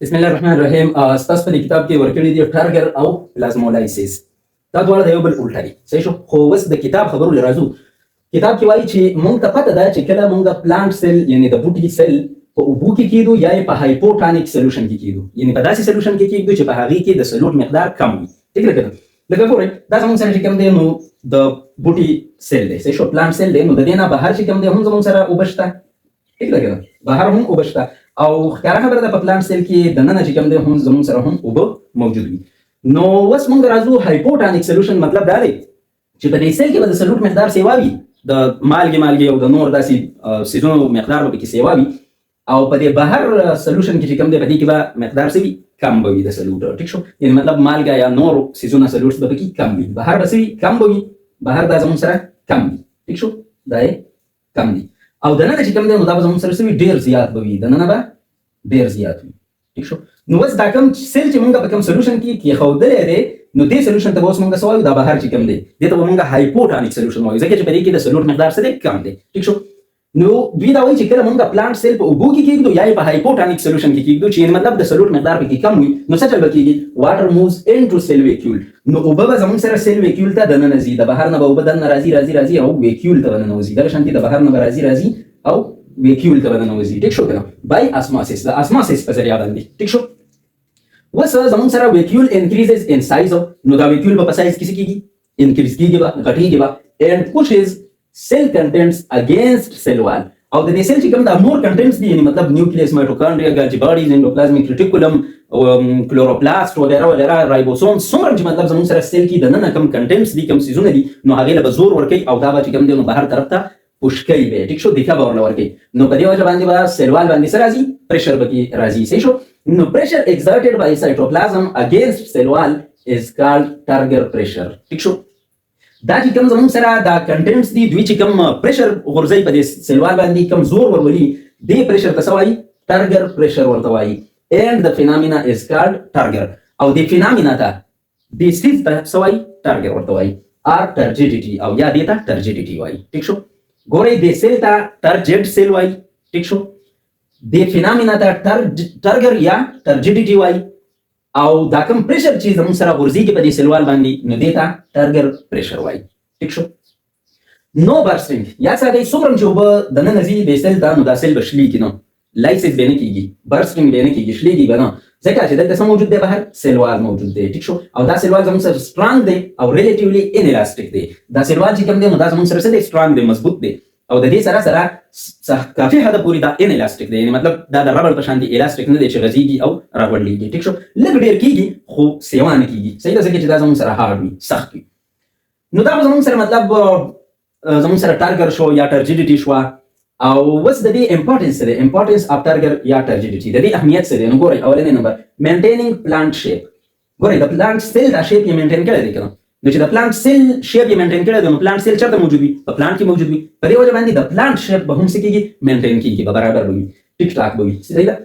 بسم الله الرحمن الرحیم. ستاسو په کتاب کې ورکړي دي turgor او plasmolysis، دا دواړه د یو بل الټه دي، صحیح شو؟ خو اوس د کتاب خبرو له راځو. کتاب کې وایي چې مونږ ته پته ده چې کله مونږ plant cell، یعنی د بوټي cell، په اوبو کې کیدو یا په hypotonic solution کې کیدو، یعنی په داسې solution کې کیدو چې په هغې کې د solute مقدار کم وي، ټیک ده کنه؟ لکه ګورئ، دا زموږ سره چې کوم دی نو د بوټي cell دی، صحیح شو؟ plant cell دی. نو د دې نه بهر چې کوم دی هم زموږ سره اوبه شته، ټیک ده کنه؟ بهر هم اوبه شته او ښکاره خبره ده، په plant cell کې دننه چې کوم دی هم زموږ سره هم اوبه موجود وي. نو اوس موږ راځو hypotonic solution. مطلب دا دی چې په دې cell کې به د solute مقدار سیوا وي، د مالګې او د نور داسې څیزونو مقدار به پکې سیوا وي، او په دې بهر solution کې چې کوم دی، په دې کې به مقدار څه وي؟ کم به وي د solute، ټیک شو؟ یعنی مطلب مالګه یا نور څیزونه، solutes به پکې کم وي. بهر به څه وي؟ کم به وي. بهر دا زموږ سره کم دي، ټیک شو؟ دا یې کم دي او دننه چې کوم دی نو دا به زموږ سره څه وي؟ ډېر زیات به وي. دننه به ډېر زیات وي، ټیک شو؟ نو اوس دا کوم cell چې مونږ په کوم solution کې کېښودلی دی، نو دې solution ته به اوس مونږ څه وایو؟ دا بهر چې کوم دی، دې ته به مونږ hypotonic solution وایو، ځکه چې په دې کې د solute مقدار څه دی؟ کم دی، ټیک شو؟ نو دوی دا وایي چې کله مونږ plant cell په اوبو کې کېږدو یا یې په hypotonic solution کې کېږدو، چې یعنی مطلب د solute مقدار پکې کم وي، نو څه چل به کېږي؟ water moves into cell vacuole. نو اوبه به زموږ سره cell vacuole ته دننه ځي. د بهر نه به اوبه دننه راځي، راځي، راځي او vacuole ته به ننوځي. دغه شانتې د بهر نه به راځي، راځي او vacuole ته به ننوځي، ټیک شو کنه؟ by osmosis، د osmosis په ذریعه باندې، ټیک شو؟ اوس زموږ سره vacuole increases in size. نو دا vacuole به په size کې څه کېږي؟ increase کېږي به، غټېږي به، and pushes cell contents against cell wall. او د دې cell چې کوم دا نور contents دي، یعنی مطلب nucleus، mitochondria، Golgi bodies، endoplasmic reticulum، chloroplast وغیرہ وغیرہ، رایبوسوم، څومره چې مطلب زموږ سره cell کې دننه کوم contents دي، کوم څیزونه دي، نو هغې له به زور ورکوي او دا به چې کوم دی نو بهر طرف ته push کوي به، ټیک شو؟ دکه به ورله ورکوي. نو په دې وجه باندې به cell wall باندې څه راځي؟ pressure پکې راځي، صحیح شو؟ نو pressure exerted by cytoplasm against cell wall is called turgor pressure، ټیک شو؟ دا چې کوم زموږ سره دا contents دي، دوی چې کوم pressure غورځوي په دې cell wall باندې، کوم زور ورولي، دې pressure ته څه وایي؟ turgor pressure ورته وایي، and the phenomena is called turgor. او دې phenomena ته، دې څیز ته څه وایي؟ turgor ورته وایي or turgidity، او یا دې ته turgidity وایي، ټیک شو؟ ګورئ، دې cell ته turgid cell وایي، ټیک شو؟ دې phenomena ته turgor یا turgidity وایي، او دا کوم pressure چې زموږ سره غورځېږي په دې cell wall باندې، نو دې ته turgor pressure وایي، ټیک شو؟ no bursting. یاد ساتئ، څومره چې اوبه دننه ځي دې cell ته، نو دا cell به شلېږي نه، lysis به نه کېږي، bursting به نه کېږي، شلېږي به نه، ځکه چې دلته څه موجود دی؟ بهر cell wall موجود دی، ټیک شو؟ او دا cell wall زموږ سره strong دی او relatively inelastic دی. دا cell wall چې کوم دی نو دا زموږ سره څه دی؟ strong دی، مضبوط دی، او د دې سره سره کافي حد پورې دا inelastic دی، یعنی مطلب دا د ربړ په شان دی، الاستیک نه دی چې غځېږي او راغونډېږي، ټیک شو؟ لږ ډېر کېږي خو سیوا نه کېږي، صحیح ده؟ ځکه چې دا زموږ سره hard وي، سخت وي. نو دا خو زموږ سره مطلب زموږ سره turgor شو یا turgidity شوه. او اوس د دې importance څه دی؟ importance of turgor یا turgidity، د دې اهمیت څه دی؟ نو ګورئ، اولنی نمبر، maintaining plant shape. ګورئ، د plant cell دا shape یې maintain کړی دی که نه؟ نو چې د plant cell shape یې maintain کړی دی، نو plant cell چېرته موجود وي؟ په plant کې موجود وي. په دې وجه باندې د plant shape به هم څه کېږي؟ maintain کېږي به، برابر به وي، ټیک ټاک به وي، صحیح ده؟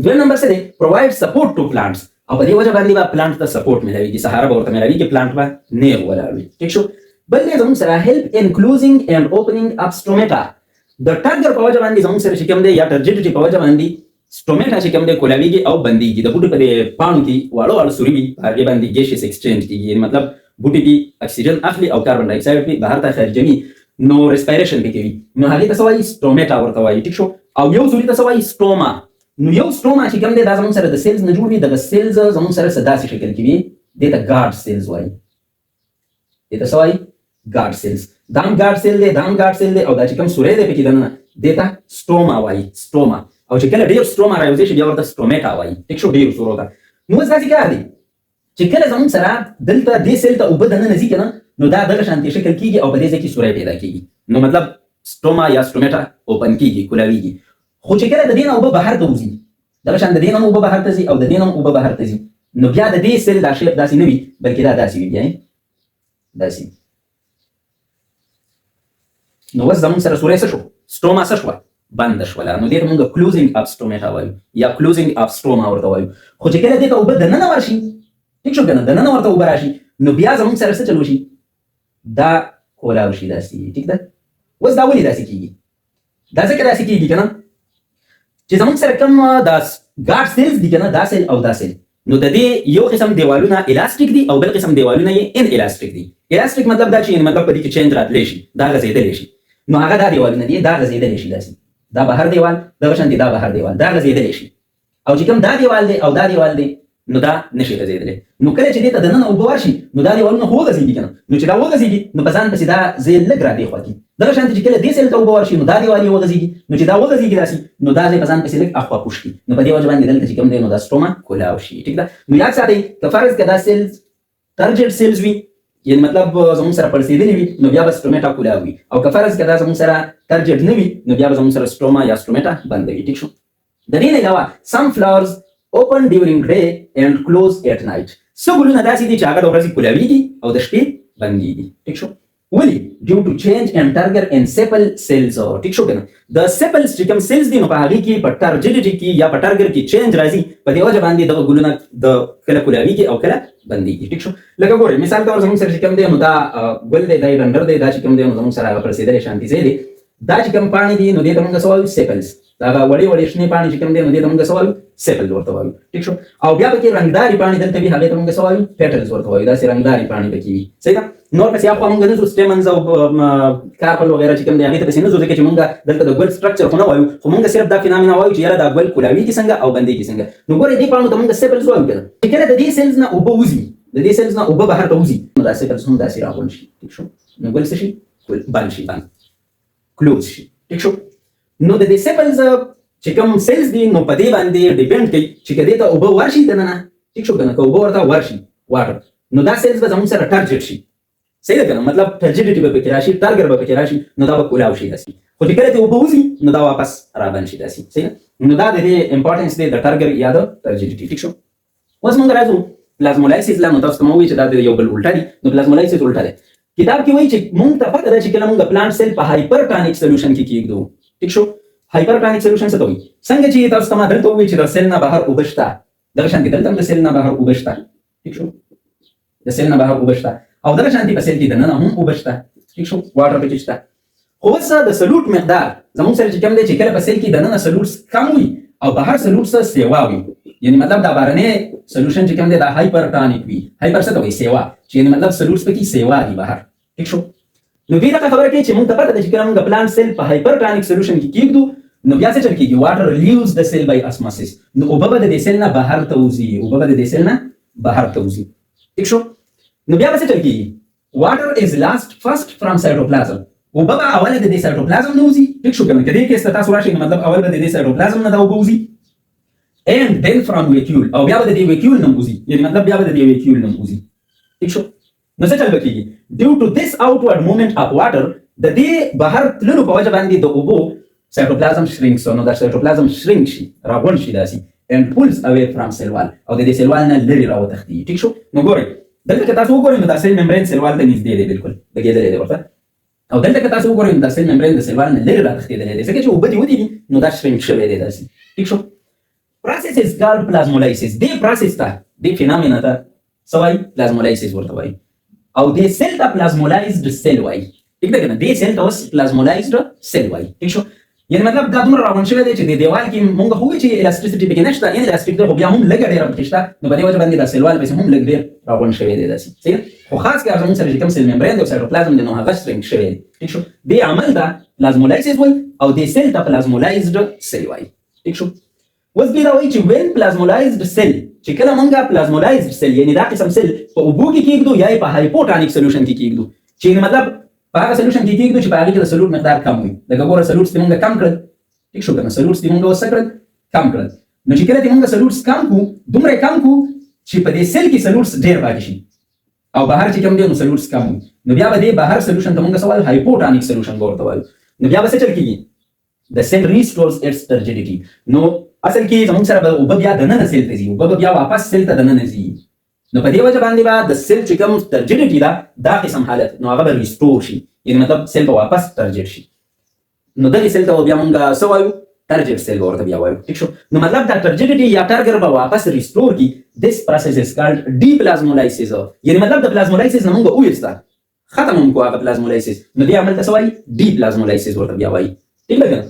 دویم نمبر څه دی؟ provide support to plants. او په دې وجه باندې به plant ته support ملاویږي، سهاره به ورته ملاویږي، plant به نیغ ولاړ وي، ټیک شو؟ بل دی زموږ سره help in closing and opening of stomata. د turgor په وجه باندې زموږ سره چې کوم دی یا turgidity په وجه باندې stomata چې کوم دی کولاویږي او بندیږي. د بوټي په دې پاڼو کې واړه واړه سوري وي، په هغې باندې gaseous exchange کېږي، یعنی مطلب بوټي پې اکسیجن اخلي او کاربن ډای اکساید پې بهر ته خارجوي، نو respiration پې کوي. نو هغې ته څه وایي؟ stomata ورته وایي، ټیک شو؟ او یو سوري ته څه وایي؟ stoma. نو یو stoma چې کوم دی، دا زموږ سره د cells نه جوړ وي. دغه cells زموږ سره څه داسې شکل کې وي، دې ته guard cells وایي. دې ته څه وایي؟ guard cells. دا هم guard cell دی، دا هم guard cell دی، او دا چې کوم سوری دی پکې دننه، دې ته stoma وایي، stoma. او چې کله ډېر stoma راوځي شي، بیا ورته stomata وایي، ټیک شو؟ ډېر سورو ته. نو اوس داسې کار دی چې کله زموږ سره دلته دې cell ته اوبه دننه ځي که نه، نو دا دغه شانتې شکل کېږي او په دې ځای کې سوری پیدا کېږي. نو مطلب stoma یا stomata open کېږي، کولاویږي. خو چې کله د دې نه اوبه بهر ته وځي، دغه شان د دې نه هم اوبه بهر ته ځي او د دې نه هم اوبه بهر ته ځي، نو بیا د دې cell دا shape داسې نه وي، بلکې دا داسې وي، بیا داسې وي. نو اوس زموږ سره سوری څه شو؟ stoma څه شوه؟ بنده شوله. نو دې ته موږ closing of stomata وایو یا closing of stoma ورته وایو. خو چې کله دې ته اوبه دننه ورشي، ټیک شو که نه؟ دننه ورته اوبه راشي، نو بیا زموږ سره څه چل وشي؟ دا کولاو شي داسې، ټیک ده؟ اوس دا ولې داسې کېږي؟ دا ځکه داسې کېږي که نه چې زموږ سره کوم دا Guard cells دي کنه، دا سیل او دا سیل، نو د دې یو قسم دیوالونه الاستیک دي او بل قسم دیوالونه یې ان الاستیک دي. الاستیک مطلب دا چې یعنی مطلب په دې کې change راتلی شي، دا غځېدلی شي. نو هغه دا دیوالونه دي، دا غځېدلی شي داسې، دا بهر دیوال دغه شان دی، دا بهر دیوال دا غځېدلی شي. او چې کوم دا دیوال دی او دا دیوال دی نو دا نشي غځېدلی. نو کله چې دې ته دننه اوبه ورشي نو دا دیوالونه خو وغځېږي که نه، نو چې دا وغځېږي نو په ځان پسې دا ځای لږ را دې خوا کړي. دغه شان چې کله دې cell ته اوبه ورشي نو دا دیوال یې وغځېږي، نو چې دا وغځېږي داسې نو دا ځای په ځان پسې لږ اخوا push کړي. نو په دې وجه باندې دلته چې کوم دی نو دا stroma کولاو شي. ټیک ده. نو یاد ساتئ که فرض که دا cells turgid cells وي، یعنی مطلب زموږ سره پړسېدلي وي، نو بیا به stomata کولاو وي، او که فرض که دا زموږ سره turgid نه وي نو بیا به زموږ سره stroma یا stomata بنده وي. ټیک شو. د دې نه علاوه some flowers open during day and close at night. څه ګلونه داسې دي چې هغه د ورځې کولاویږي او د شپې بندیږي. ټیک شو. ولې؟ Due to change in turgor in sepal cells. ټیک شو کنه. د sepals چې کوم cells دي نو په هغې کې په turgidity کې یا په turgor کې change راځي، په دې وجه باندې دغه ګلونه د کله کولاویږي او کله بندیږي. ټیک شو. لکه ګورئ مثال طور زموږ سره چې کوم دی نو دا ګل دی، دا یې ډنډر دی، دا چې کوم دی نو زموږ سره هغه پړسېدلی شانتي ځای دی. دا چې کوم پاڼې دي نو دې ته موږ څه وایو؟ Sepals. دغه وړې وړې شنې پاڼې چې کوم دی نو دې ته موږ څه وایو؟ Sepal ورته وایو. ټیک شو. او بیا پکې رنګدارې پاڼې دلته وي، هغې ته موږ څه وایو؟ Petals ورته وایو. داسې رنګدارې پاڼې پکې وي. صحیح ده. نور پسې اخوا موږ نه ځو، stamens او carpel وغیره چې کوم دی هغې ته پسې نه ځو، ځکه چې موږ دلته د ګل structure خو نه وایو، خو موږ صرف دا phenomena وایو چې یاره دا ګل کولاویږي څنګه او بندیږي څنګه. نو ګورئ دې پاڼو ته موږ sepals وایو که نه، چې کله د دې cells نه اوبه وځي، د دې cells نه اوبه بهر ته وځي نو دا sepals هم داسې راغونډ شي. ټیک شو. نو ګل څه شي؟ ګل بند شي، بند close شي. ټیک شو. نو د دې sepals چې کوم cells دي نو په دې باندې depend کوي چې که دې ته اوبه ورشي دننه، ټیک شو که نه، که اوبه ورته ورشي water، نو دا cells به زموږ سره turgid شي. صحیح ده که نه، مطلب turgidity به پکې راشي، turgor به پکې راشي، نو دا به کولاو شي داسې. خو چې کله ته اوبه وځي نو دا واپس رابند شي داسې. صحیح ده. نو دا د دې importance دی د turgor یا د turgidity. ټیک شو. اوس موږ راځو plasmolysis لا. نو تاسو ته مو وویل چې دا د یو بل الټه دي، نو plasmolysis الټه دی. کتاب کې وایي چې مونږ ته پته ده چې کله مونږ plant cell په hypertonic solution کې کېږدو. ټیک شو. Hypertonic solution څه ته وایي؟ څنګه چې تاسو ته ما دلته وویل چې د cell نه بهر اوبه شته، دغه شان دلته هم د cell نه بهر اوبه شته. ټیک شو. د cell نه بهر اوبه شته او دغه شان په cell کې دننه هم اوبه شته. ټیک شو. Water پکې شته. خو اوس د solute مقدار زموږ سره چې کوم دی چې کله په cell کې دننه solutes کم وي او بهر solutes سیوا وي، یعنی مطلب دا بهرنی solution چې کوم دی دا hypertonic وي. Hyper څه ته وایي؟ سیوا، چې یعنی مطلب solutes پکې سیوا دي بهر. ټیک شو. نو دې دغه خبره کوي چې موږ ته پته ده چې کله موږ plant cell په hypertonic solution کې کېږدو نو بیا څه چل کېږي؟ Water leaves the cell by osmosis. نو اوبه به د دې cell نه بهر ته وځي، اوبه به د دې cell نه بهر ته وځي. ټیک شو. نو بیا به څه چل کېږي؟ Water is lost first from cytoplasm. اوبه به اوله د دې cytoplasm نه وځي. ټیک شو که نه؟ که دې case ته تاسو راشئ نو مطلب اول به د دې cytoplasm نه دا اوبه وځي and then from vacuole، او بیا به د دې vacuole نه وځي، یعنی مطلب بیا به د دې vacuole نه وځي. ټیک شو. نو څه چل به کېږي؟ Due to this outward movement of water، د دې بهر تللو په وجه باندې د اوبو cytoplasm shrinks. نو دا cytoplasm shrink شي، راغونډ شي داسې and pulls away from cell wall، او د دې cell wall نه لرې راوتښتي. ټیک شو. نو ګورئ دلته که تاسو وګورئ نو دا cell membrane cell wall ته نږدې دی، بالکل لګېدلی دی ورته. او دلته که تاسو وګورئ نو دا cell membrane د cell wall نه لرې راتښتېدلی دی، ځکه چې اوبه دې ودې دي نو دا shrink شوی دی داسې. ټیک شو. Process is called plasmolysis. دې process ته، دې phenomena ته څه وایي؟ Plasmolysis ورته وایي. او دې cell ته plasmolyzed cell وایي. ټیک ده که نه؟ دې cell ته اوس plasmolyzed cell وایي. ټیک شو. یعنی مطلب دا دومره راغونډ شوی دی چې د دیوال کې مونږ خو وایو چې elasticity پکې نشته، یعنی الاستیک دی خو بیا هم لږه ډېره پکې شته، نو په دې وجه باندې دا cell wall پسې هم لږ ډېر راغونډ شوی دی داسې. صحیح ده. خو خاص کار زموږ سره چې کوم cell membrane دی او cytoplasm دی نو هغه shrink شوی دی. ټیک شو. دې عمل ته plasmolysis وایي او دې cell ته plasmolyzed cell وایي. ټیک شو. اوس دوی دا وایي چې when plasmolyzed cell، چې کله مونږ plasmolyzed cell یعنی دا قسم cell په اوبو کې کېږدو یا یې په hypotonic solution کې کېږدو، چې یعنی مطلب په هغه solution کې کېږدو چې په هغې کې د solute مقدار کم وي. لکه ګوره solutes دې مونږ کم کړل. ټیک شو که نه؟ Solutes دې مونږ اوس څه کړل؟ کم کړل. نو چې کله دې مونږ solutes کم کړو، دومره یې کم کړو چې په دې cell کې solutes ډېر پاتې شي او بهر چې کوم دی نو solutes کم وي، نو بیا به دې بهر solution ته مونږ څه وایو؟ Hypotonic solution به ورته وایو. نو بیا به څه چل کېږي؟ The cell restores its turgidity. نو اصل کې زموږ سره به اوبه بیا دننه cell ته ځي، اوبه به بیا واپس cell ته دننه ځي. نو په دې وجه باندې به د cell چې کوم turgidity ده دا قسم حالت نو هغه به restore شي، یعنی مطلب cell به واپس turgid شي. نو دغې cell ته به بیا مونږ څه وایو؟ Turgid cell به ورته بیا وایو. ټیک شو. نو مطلب دا turgidity یا turgor به واپس restore کړي. This process is called deplasmolysis. یعنی مطلب د plasmolysis نه مونږ وویسته، ختم هم کړو هغه plasmolysis، نو دې عمل ته څه وایي؟ Deplasmolysis ورته بیا وایي. ټیک ده که نه؟